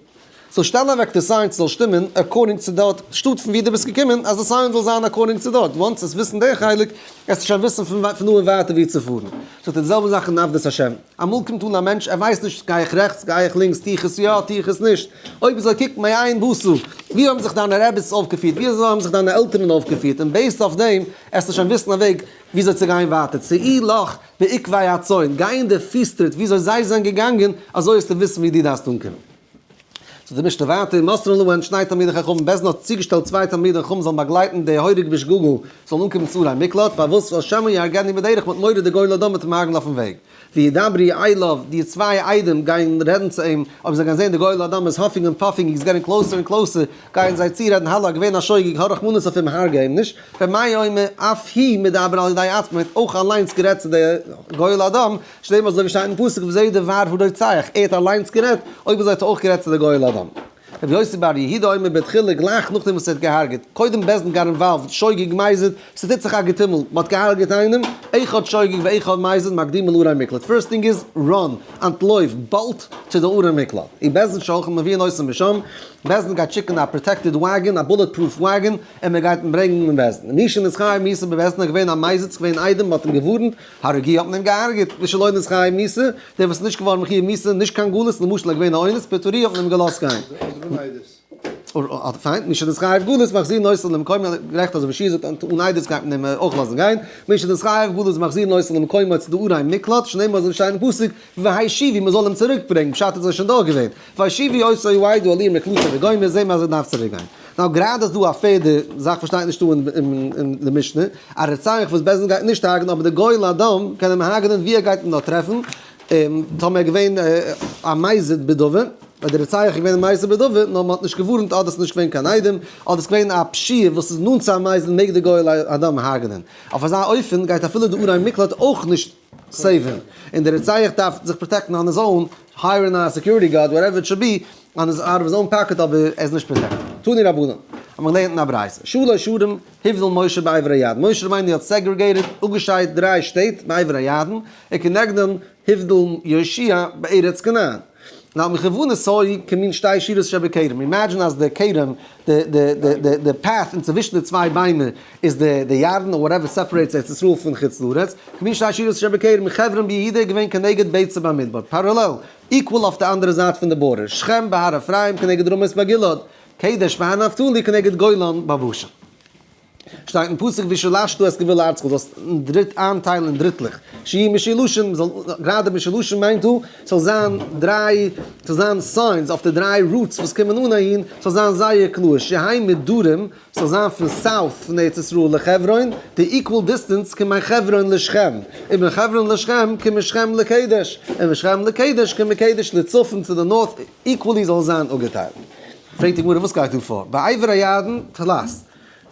so שטעל אוועק די signs ס'זאל שטימען according צו דארט שטאט פון ווי דו ביסט געקומען, אז די sign זאל זיין according צו דארט, once עסט וויסן די חלק, עסטו שוין וויסן פון דא און ווייטער ווי צו פארן. זאגט ער די זעלבע זאך אין עבודת השם, אמאל קומט אן א מענטש ער ווייסט נישט גיי איך רעכטס גיי איך לינקס טו איך עס יא טו איך עס נישט, אויב אזוי קוק מאין באת, ווי האבן זיך דיינע רעביס אויפגעפירט, ווי אזוי האבן זיך דיינע עלטערן אויפגעפירט, און based אויף דעם עסטו שוין וויסן א וועג וויאזוי צו גיין ווייטער, צאי לך בעקבי הצאן, גיי אין די פיסטריט וויאזוי זיי זענען געגאנגען, אזוי וועסטו וויסן ווי דו דארפסט אנקומען. זאגט די משנה ווייטער, מוסרין להן שני תלמידי חכמים, בית דין האט צוגעשטעלט צוויי תלמידי חכמים זאלן באגלייטן די הורג בשגגה, זאלן אנקומען צו ערי מקלט, פארוואס? ווייל שמא יהרגנו בדרך, מ'האט מורא די גואל הדם וועט אים הרג'ן אויפן וועג. וידברו אליו, די צוויי עדים גייען רעדן צו אים, אויב זיי גייען זען די גואל הדם איז huffing און puffing, he's getting closer and closer, גייען זיי צורעדן, האלא, געווען א שוגג, האב רחמנות אויף אים, הרג'ע אים נישט. ר' מאיר אומר, אף הוא מדבר על ידי עצמו, ער האט אויך אליינס גערעדט צו די גואל הדם, שנאמר אזוי ווי שטייט אין פסוק וזה דבר הרוצח, ער האט אליינס גערעדט, אויב אזוי האט ער אויך גערעדט צו די גואל הדם. רבי יוסי בר יהודה אומר בתחילה גלייך נאכדעם וואס ער האט געהארגעט, קודם בית דין got involved, שוגג מזיד, ס'טוט זיך א געטומל, מ'האט געהארגעט איינעם, אחד שוגג ואחד מזיד מקדימין לערי מקלט, first thing איז run, אנטלויף, bolt צו די ערי מקלט, ובית דין שולחין מביאין אותם משם, בית דין גייט שיקן א protected wagon, א bullet proof wagon, און מען גייט אים ברענגן אין בית דין. מי שנתחייב מיתה בבית דין איז געווען א מזיד, ס'איז געווען עדים, מ'האט אים געווארנט, הרגוהו האט מען אים געהארגעט, מי שלא נתחייב מיתה, דער וואס איז נישט געווארן מחויב מיתה, נישט קיין גלות, למשל איז געווען א אונס, פטרוהו האט מען אים געלאזט גיין. פיין, מי שנתחייב גלות מחזירין אותו למקומו, גערעכט אזוי ווי שיר זאגט אן עדות גייט מען אים אויך לאזן גיין, מי שנתחייב גלות מחזירין אותו למקומו צו די ערי מקלט, שנאמר אזוי ווי שטייט אין פסוק, והשיבו מען זאל אים צוריק ברענגן, פשט איז ער שוין דארט געווען, והשיבו אותו העדה אל עיר מקלטו וגומר, זעהן מיר אז ער דארף צוריק גיין. now גראדע איז דא א פערדע זאך וואס שטייט נישט דא אין די משנה, א רוצח וואס בית דין גייט נישט הרג'נען אבער די גואל הדם קען אים הרג'נען ווי ער גייט אים נאר טרעפן, טאמער ער איז געווען א מזיד בדבר. ביי די רוצח איז געווען מעשה בנדבה, נאר מען האט נישט געווארנט אדער ס'איז נישט געווען קיין עדים, אדער ס'איז געווען א פשיעה וואס איז נאנט צו א מזיד מעג די גואל הדם הרג'נען. אויף אזא אופן גייט אפילו די ערי מקלט אויך נישט save ן, און די רוצח דארף זיך protect ן on his own, hire ן א security guard, whatever it should be, on his out of his own pocket אבער ער איז נישט protected. תנו רבנן, האט מען געלערנט אין א ברייתא, שלש ערים הבדיל משה בעבר הירדן, משה רבינו האט segregated, אפגעשיידט דריי שטעט בעבר הירדן, וכנגדן הבדיל יהושע בארץ כנען. נאר מכוונות היו כמין שתי שורות שבכרם, imagine אז די כרם, די די די די די path אינצווישן די צוויי ביימער איז די די ירדן or whatever separates ארץ ישראל פון חוץ לארץ, כמין שתי שורות שבכרם, חברון ביהודה איז געווען כנגד בצר במדבר, parallel, equal אויף די אנדערע זייט פון די border, שכם בהר אפרים כנגד רמות בגלעד, קדש בהר נפתלי כנגד גולן בבשן. שטייט אין פסוק ושלשת את גבול ארצך, זאלסט דריט איינטיילן אין דריטלעך, שיהיו משולשים, זאל, גראדע משולשים מיינט דא, ס'זאל זיין דריי, ס'זאל זיין signs אויף די דריי routes וואס קומען אן אהין, ס'זאל זיין זייער קלאר, שיהא מדרום, ס'זאל זיין פון south פון ארץ ישראל לחברון, די equal distance כמחברון לשכם, ומחברון לשכם כמשכם לקדש, ומשכם לקדש כמקדש לצפון צו די north, equally זאל זיין אפגעטיילט. פרעגט די גמרא וואס גייט דא פאר? בעבר הירדן תלת.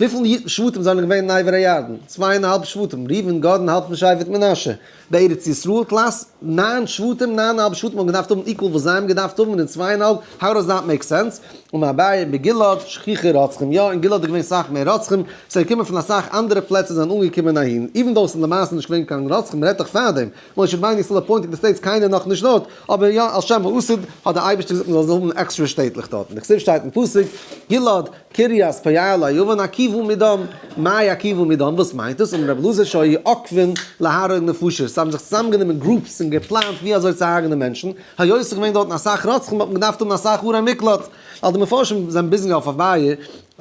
וויפיל שבטים זענען געווען אין עבר הירדן? צוויי און א האלב שבטים, ראובן, גד און האלב פון שבט מנשה. בארץ ישראל תלת, ניין שבטים, ניין און א האלב שבטים האבן געדארפט האבן equal וואס זיי האבן געדארפט האבן, און צוויי און א האלב, how does that make sense? אמר אביי, בגלעד שכיחי רוצחים, יא, אין גלעד איז געווען סאך מער רוצחים, ס'איז געקומען פון אסאך אנדערע פלעצער זענען אנגעקומען אהין, even though ס'איז למעשה נישט געווען קיין רוצחים, מ'רעדט דאך פארדעם, משה רבינו איז still appointing די states קיינער נאך נישט דארט, אבער יא על שם העתיד האט דער אייבערשטער געזאגט מ'זאל האבן עקסטרע שטעטלעך דארטן, דכתיב שטייט אין פסוק, גלעד, קרית פועלי יון עקובה מדם, מאי עקובה מדם, וואס מיינט דאס, אמר רבי אלעזר שהיו עוקבין להרוג נפשות, זיי האבן זיך צוזאמגענומען groups און געפלאנט ווי אזוי צו הרג'נען מענטשן, היות ס'איז געווען דארטן אסאך רוצחים האט מען געדארפט האבן אסאך ערי מקלט, ווייל די מפרשים זענען busy אויף אביי,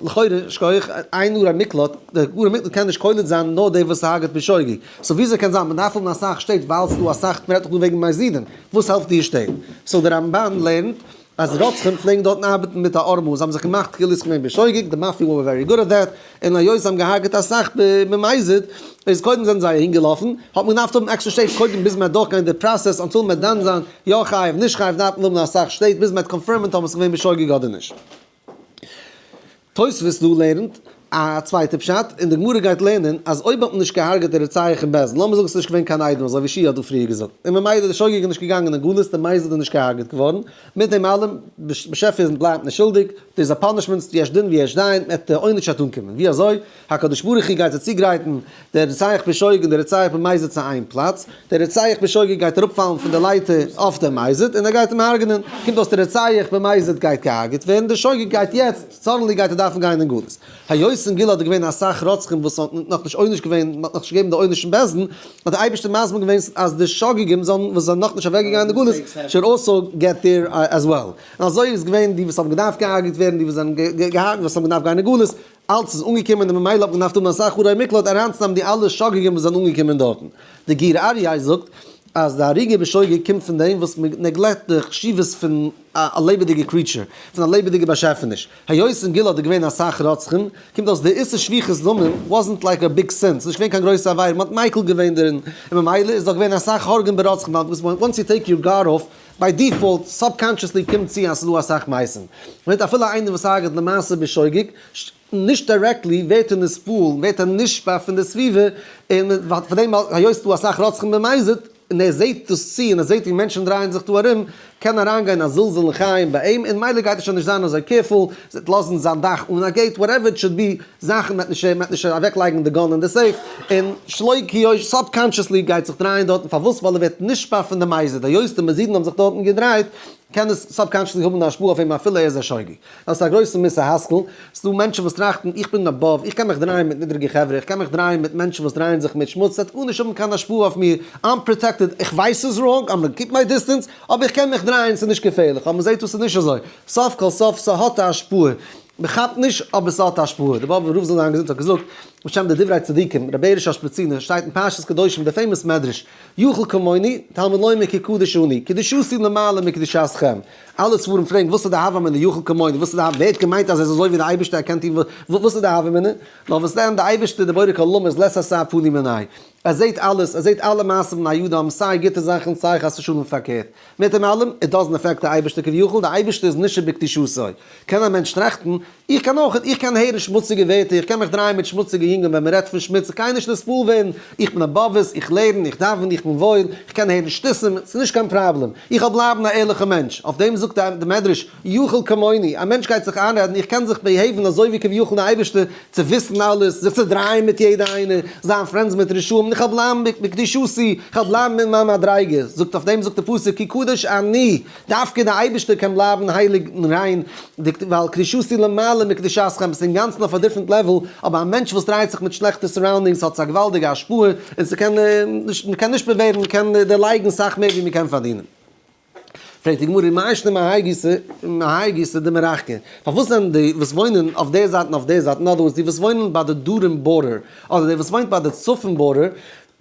לכאורה, שכוח, איין ערי מקלט, די ערי מקלט קען נישט קולט זיין נאר דער וואס הרג'ט בשוגג, so וויאזוי קען זיין מ'דארף האבן אסאך שטעט ווייל ס'דא אסאך, מ'רעדט דאך דא וועגן מזידים, וואס העלפט די שטעט? so די רמב"ן לערנט אז רוצחים פלעגן דארטן ארבעטן מיט א ערמה, זיי האבן זיך געמאכט כאילו ס'איז געווען בשוגג, די מאפיא were very good at that, און היות זיי האבן געהארגעט אסאך במזיד, איז קודם זענען זיי אהין געלאפן, האט מען געדארפט האבן עקסטער שטעט קודם ביז מ'וועט דורכגיין די process until מ'וועט דן זיין יא חייב נישט חייב דארף מען האבן אסאך שטעט ביז מ'וועט confirm ען טאמער ס'איז געווען בשוגג אדער נישט. תוספות דא לערנט א צווייטע פשט, און די גמרא גייט לערנען אז אויב האט מען נישט געהארגעט די רוצח אין בית דין, לאמיר זאגן ס'איז נישט געווען קיין עדים אזוי ווי שי' האט דא פריער געזאגט, און ממילא די שוגג איז נישט געגאנגען אין גלות, די מזיד איז נישט געהארגעט געווארן, מיט דעם אלעם, באשעפער איז בלייבט נישט שולדיג, דאס איז א punishment, יש דין ויש דיין, מ'עט די עונש וועט אנקומען. ווי אזוי? הקדוש ברוך הוא גייט זיי צוגרייטן דער רוצח בשוגג און דער רוצח במזיד צו איין פלאץ, דער רוצח בשוגג גייט אראפפאלן פון די לייטער אויף דעם מזיד און ער גייט אים הרג'נען, קומט אויס דער רוצח במזיד גייט געהארגעט ווערן, דער שוגג גייט יעצט, suddenly גייט ער דארפן גיין אין גלות. היות אין גלעד איז געווען אסאך רוצחים וואס האט נאכנישט עונש געווען, מען האט נאכנישט געגעבן די עונש אין בית דין, האט דער אייבערשטער מזמין געווען אז די שוגגים זאלן וואס זענען נאכנישט אוועקגעגאנגען אין גלות, should also get there as well. און אזוי איז געווען די וואס האבן געדארפט געהארגעט ווערן, די וואס זענען געהארגעט וואס האבן געדארפט גיין אין גלות, אלץ איז אנגעקומען און ממילא האט מען געדארפט האבן אסאך ערי מקלט אריינצונעמען די אלע שוגגים וואס זענען אנגעקומען דארטן. די גור אריה זאגט אז די הריגה בשוגג קומט פון דעם וואס מען neglect די חשיבות פון א לעבעדיגע creature, פון א לעבעדיגע באשעפעניש. היות אין גלעד איז געווען אסאך רוצחים, קומט אויס די איסור שפיכות דמים wasn't like a big sin, ס'איז נישט געווען קיין גרויסע עבירה, מען האט מיקל געווען דערין, און ממילא איז דאך געווען אסאך הורגים ברוצחים, ווייל once you take your guard off, by default, subconsciously קומט צו אז ס'איז דא אסאך מתים. מיינט אפילו איינער וואס הרג'ט למעשה בשוגג, נישט directly, ווערט ער נתפעל, ווערט ער נשפע פון די סביבה, און פאר דעם היות ס'איז דא אסאך רוצחים במזיד, און ער זעט דאס צו, און ער זעט ווי מענטשן דרייען זיך דא ארום, קען אריינגיין א זלזול אין חיים ביי אים, און מילא גייט ער שוין נישט זיין אזוי careful, זיי לאזן זיין דאך אן א gate, whatever it should be, זאכן מ'וועט נישט מ'וועט נישט אוועקלייגן די gun אין די safe, און שלא כי subconsciously גייט זיך דרייען דארטן, פארוואס? ווייל ער ווערט נשפע פון די מזיד, היות די מזידים האבן זיך דארטן געדרייט, קען עס subconsciously האבן א השפעה אויף אים אפילו ער איז א שוגג. דאס איז א גרויסע מוסר השכל, ס'איז דא מענטשן וואס טראכטן איך בין above, איך קען מיך דרייען מיט נידריגע חברה, איך קען מיך דרייען מיט מענטשן וואס דרייען זיך מיט שמוץ, ס'וועט גארנישט האבן קיין השפעה אויף מיר, I'm protected, איך ווייס ס'איז wrong, I'm gonna keep my distance, אבער איך קען מיך דרייען, ס'איז נישט געפערליך, אבער מ'זעט דא ס'איז נישט אזוי, סוף כל סוף ס'האט א השפעה, מ'כאפט נישט אבער ס'האט א השפעה, דער באבובער רב זאל זיין געזונט האט געזאגט. בשם די דברי צדיקים, ר' בעריש אשפעצינער, שטייט אין פרשת קדושים די famous מדרש, יכול כמוני, תלמוד לומר כי קדוש אני, קדושתי למעלה מקדושתכם. אלע ספרים פרעגן וואס איז די הוה אמינא יכול כמוני, וואס איז די הוה, ווער האט געמיינט אז ער איז אזוי ווי די אייבערשטער ער קען טון וואס איז די הוה אמינא? נאר וואס דען, די אייבערשטער די בורא כל עולמים איז לית אתר פנוי מיניה, ער זעט אלעס, ער זעט אלע מעשים בני אדם, סיי גוטע זאכן סיי חס ושלום פארקערט. מיט דעם אלעם, it doesn't affect די אייבערשטער כביכול, די אייבערשטער איז נישט בקדושתו. קען א מענטש טראכטן, איך קען אויך, איך קען הערן שמוציגע ווערטער, איך קען מיך דרייען מיט שמוציגע יונגען ווען מען רעדט פון שמוץ, איך גיי נישט נתפעל ווערן, איך בין above עס, איך לערן, איך דאווען, איך בין וואויל, איך קען הערן שטותים, ס'איז נישט קיין פראבלעם, איך וועל בלייבן א ערליכער מענטש. אויף דעם זאגט די מדרש, יכול כמוני, א מענטש גייט זיך איינרעדן, איך קען זיך behave ן אזוי ווי כביכול די אייבערשטער, צו וויסן אלעס, זיך צו דרייען מיט יעדע איינער, זיין friends מיט רשעים, איך וועל בלייבן בקדושתי, איך וועל בלייבן אין מיין מדריגה. זאגט אויף דעם זאגט די פסוק, כי קדוש אני, דווקא די אייבערשטער קען בלייבן הייליג און ריין, ווייל קדושתי למעלה מקדושתכם, עס איז אינגאנצן אויף א different level, אבער א מענטש וואס דרייט זיך מיט שלעכטע surroundings האט עס א געוואלדיגע השפעה, און ס'קען נישט, מ'קען נשפע ווערן, מ'קען דערלייגן סאך מער ווי מ'קען פארדינען. פרעגט די גמרא, מאי שנא מהאי גיסא מהאי גיסא דמרחקי, פארוואס זענען די וואס וואוינען אויף די זייט און אויף די זייט, in other words די וואס וואוינען ביי די דרום border, אדער די וואס וואוינט ביי די צפון border,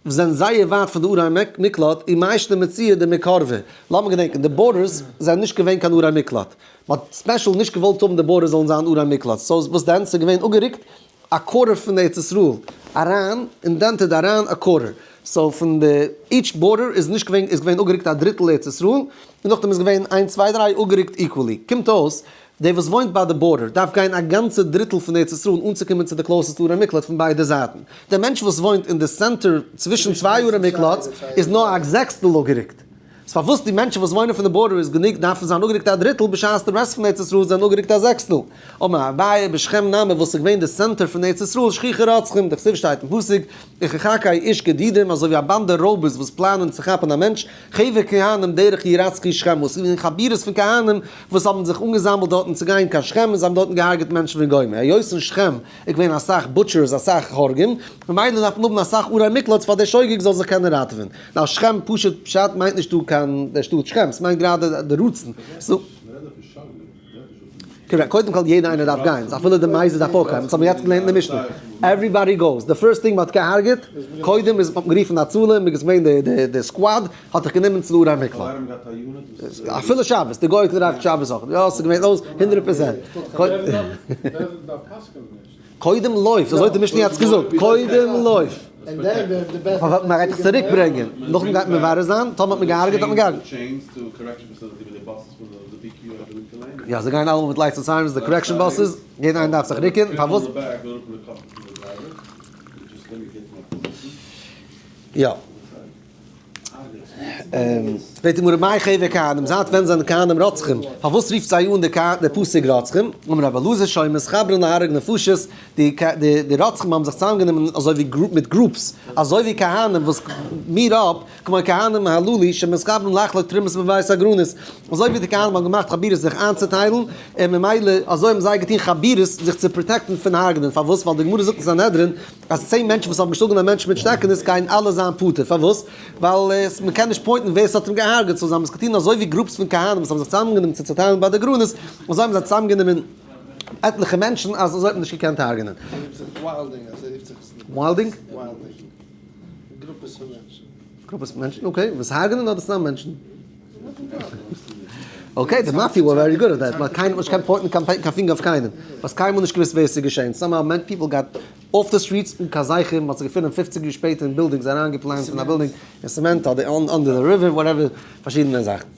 זענען זייער ווייט פון די ערי מקלט, ומאי שנא מציעא דמקרבא, לאמיר געדענקען, די borders זענען נישט געווען קיין ערי מקלט, מען האט special נישט געוואלט האבן די borders זאלן זיין ערי מקלט, so וואס דען, ס'איז געווען אפגערוקט א quarter פון ארץ ישראל אריין, indented אריין א quarter, so פון די each border איז נישט געווען, איז געווען אפגערוקט א דריטל ארץ ישראל, און נאכדעם איז געווען איינס צוויי דריי אפגערוקט equally, קומט אויס דער וואס וואוינט ביי די border דארף גיין א גאנצע דריטל פון ארץ ישראל אנצוקומען צו די closest ערי מקלט פון ביידע זייטן, דער מענטש וואס וואוינט אין די center צווישן צוויי ערי מקלטס איז נאר א זעקסטל אפגערוקט. איז פארוואס די מענטשן וואס וואוינען פון די border איז גענוג דארפן זיין אפגערוקט א דריטל בשעת די רעסט פון ארץ ישראל זענען אפגערוקט א זעקסטל? אמר אביי בשכם נמי וואס איז געווען די center פון ארץ ישראל שכיחי רוצחים דכתיב שטייט אין פסוק וכחקי איש גדידים אזוי ווי א באנדע רויבערס וואס פלאנען צו כאפן א מענטש חבר כהנים דרך ירצחו שכם וואס איז געווען חבורות פון כהנים וואס האבן זיך אנגעזאמלט דארטן צו גיין קיין שכם און זיי האבן דארטן געהארגעט מענטשן וגומר היות אין שכם איז געווען אסאך butchers אסאך הורגים ממילא דארף מען האבן אסאך ערי מקלטס פאר דער שוגג זאל זיך קענען ראטעווען. נאר שכם פשוט פשט מיינט נישט דא קיין דער שטאט שכם, ס'מיינט גראדע די רצון. correct, קודם כל יעדער איינער דארף גיין, אפילו די מייזער דארף אויך גיין, דאס האבן מיר יעצט געלערנט אין די משנה, everybody goes, די first thing מ'האט געהארגעט, קודם איז מ'האט גערופן הצלה, מ'איז געווען די squad האט זיך גענומען צו די ערי מקלט. אפילו שבת, די גוי האט געדארפט שבת אויך, יא ס'איז געווען אויס הונדרעט פראצענט. קודם לויף, אזוי האט די משנה יעצט געזאגט, קודם לויף. אבער מען גייט דיך צוריק ברענגען, נאכדעם גייט מען מברר זיין, טאמער האט מען געהארגעט האט מען געהארגעט. יא זיי גייען אלעמאל מיט lights און sirens, די correction buses, יעדער איינער דארף זיך ריקען, פארוואס? יא. פרעגט די גמרא מאי חבר כהנים, זייט ווען זענען כהנים רוצחים? פארוואס רופט זיי אן די פסוק רוצחים? אמר רבי אלעזר שהיו מתחברין להרוג נפשות, די רוצחים האבן זיך צוזאמגענומען אזוי ווי מיט groups, אזוי ווי כהנים וואס meet up, כמו כהנים הללו שמתחברים לחלוק תרומות בבית הגרנות, אזוי ווי די כהנים האבן געמאכט חבורות זיך איינצוטיילן, און ממילא אזוי האבן זיי געטון חבורות זיך צו protect ן פון הרג'נען, פארוואס? ווייל די גמרא זאגט אין סנהדרין אז 10 מענטשן וואס האבן געשלאגן א מענטש מיט שטעקענעס גייען אלע זיין פטור, פארוואס? ווייל עס מען קען נישט point ן ווער עס האט אים געהארגעט, so זיי האבן עס געטון אזוי ווי groups פון כהנים וואס האבן זיך צוזאמגענומען צו צעטיילן ביי די גרנות, אזוי האבן זיי צוזאמגענומען עטליכע מענטשן אז אזוי האט מען נישט געקענט הרג'נען. וויילדינג? גרופעס פון מענטשן. גרופעס פון מענטשן, okay, וואס הרג'נען אדער סתם מענטשן? okay, די mafia were very good at that, ווייל קיינער האט נישט געקענט point ן קיין פינגער אויף קיינעם, האסט קיינמאל נישט געוואוסט ווער עס איז געשען, somehow many people got off the streets אן קיין זכר, מען האט זיך געפונען פופציג יאר שפעטער אין buildings אריינגעפלאנצט אין א בילדינג אין cement אדער under the river whatever, פארשידענע זאכן.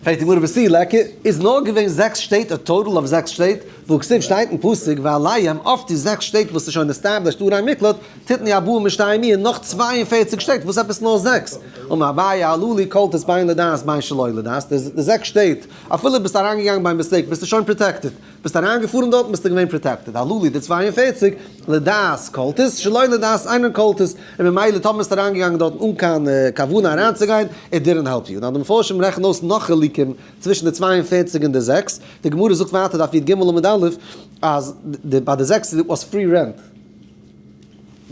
פרעגט די גמרא ותו ליכא, איז נאר געווען זעקס שטעט א total אוו זעקס שטעט, והכתיב שטייט אין פסוק ועליהם אויף די זעקס שטעט וואס איז שוין established ערי מקלט, תתנו ארבעים ושתים עיר נאך 42 שטעט, וואס עפעס נאר זעקס? אמר אביי הללו כוללות בין לדעת בין שלא לדעת, די זעקס שטעט, אפילו ביסט אריינגעגאנגען by mistake ביסטו שוין protected, ביסט אריינגעפארן דארטן ביסטו געווען protected, הללו די 42, לדעת כוללות, שלא לדעת אינן כוללות, און ממילא טאמער ביסטו אריינגעגאנגען דארטן אן קיין כוונה אריינצוגיין, it didn't help you. נאר די מפרשים רעכענען אויס נאך חילוקים צווישן די 42 און די זעקס, די גמרא זאגט ווייטער דף י"ג עמוד א', אז ביי די זעקס איז was free rent.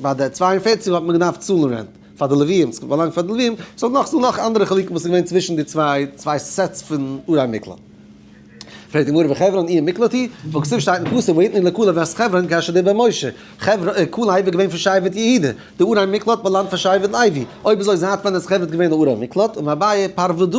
ביי די 42 האט מען געדארפט צאלן rent פאר די לוויים, ס'האט באלאנגט פאר די לוויים, so נאך ס'דא נאך אנדערע חילוקים וואס איז געווען צווישן די צוויי sets פון ערי מקלט. פרעגט די גמרא וחברון עיר מקלט היא? והכתיב שטייט אין פסוק ויתנו לכלב את חברון כאשר דיבר משה, כלב איז געווען פון שבט יהודה, די ערי מקלט באלאנגט פאר שבט לוי, אויב אזוי זייט ווען איז חברון געווען א ערי מקלט? אמר אביי פרבדא,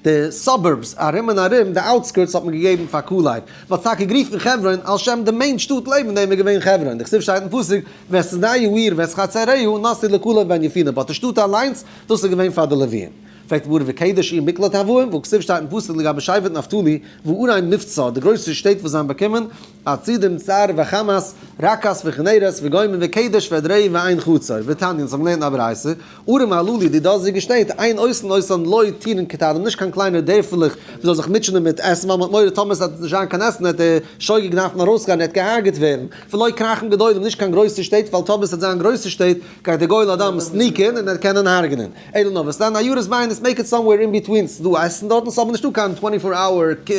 די suburbs ארום און ארום, די outskirts האט מען געגעבן פאר כלב, מען האט טאקע גערופן חברון על שם די main שטאט לעבן דעם איז געווען חברון, דכתיב שטייט אין פסוק ואת שדה העיר ואת חצריה נתנו לכלב בן יפונה, but די שטאט אליינס דאס איז געווען פאר די לוויים. פרעגט די גמרא וקדש עיר מקלט הואי, והכתיב שטייט אין פסוק לגבי שבט נפתלי, וערי מבצע, די גרויסע שטעט וואס זיי האבן באקומען, עצידים צר וחמת, רקת וכנרת וגומר וקדש ואדרעי ועין חצור, ותניא, אונז האבן געלערנט א ברייתא, ערים הללו, די דאזיגע שטעט, אין עושין אותן לא טירין קטנים, נישט קיין קליינע דערפלעך, מען זאל זיך מוטשענען מיט עסן, ווייל מען האט מורא טאמער עס וועט נישט זיין קיין עסן וועט דער שוגג דארפן ארויסגיין ער וועט געהארגעט ווערן, ולא כרכים גדולים, נישט קיין גרויסע שטעט, ווייל טאמער עס וועט זיין גרויסע שטעט, גייט דער גואל הדם sneak ן און ער קענען הרג'נען. אלא נאר וואס דען עיירות בינוניות make it somewhere in between, ס'איז דא עסן דארטן, ס'איז אבער נישטא קיין twenty four hour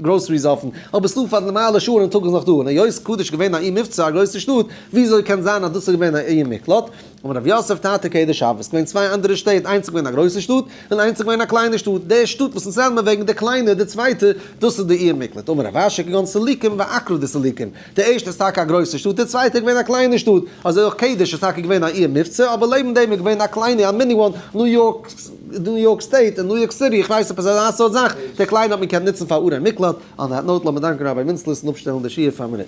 groceries אפן, אבער ס'דא פאר נארמאלע שעה אין טאג איז נאך דא, און היות קדש איז געווען א עיר מבצע א גרויסע שטאט, וויאזוי קען זיין אז דאס איז געווען א עיר מקלט? אמר רב יוסף תרתי קדש הוו, ס'איז געווען צוויי אנדערע שטעט, איינס איז געווען א גרויסע שטאט, און איינס איז געווען א קליינע שטאט, די שטאט וואס אונז רעדן מיר וועגן די קליינע, די צווייטע, דאס איז די עיר מקלט, אמר רב אשי כגון סליקום ועכרא דסליקום, די ערשטע איז טאקע א גרויסע שטאט, די צווייטע איז געווען א קליינע שטאט, אזוי אויך קדש איז טאקע געווען א עיר מבצע, אבער לעבן דעם איז געווען א קליינע, א mini one, ניו יארק, ניו יארק State און ניו יארק סיטי, איך ווייס עפעס אזא סארט זאך, די קליינע האט מען געקענט נוצן פאר ערי מקלט, on that note לאמיר דאנקען Rabbi מינצלעס און אפשטעלן די שיעור פאר א מינוט.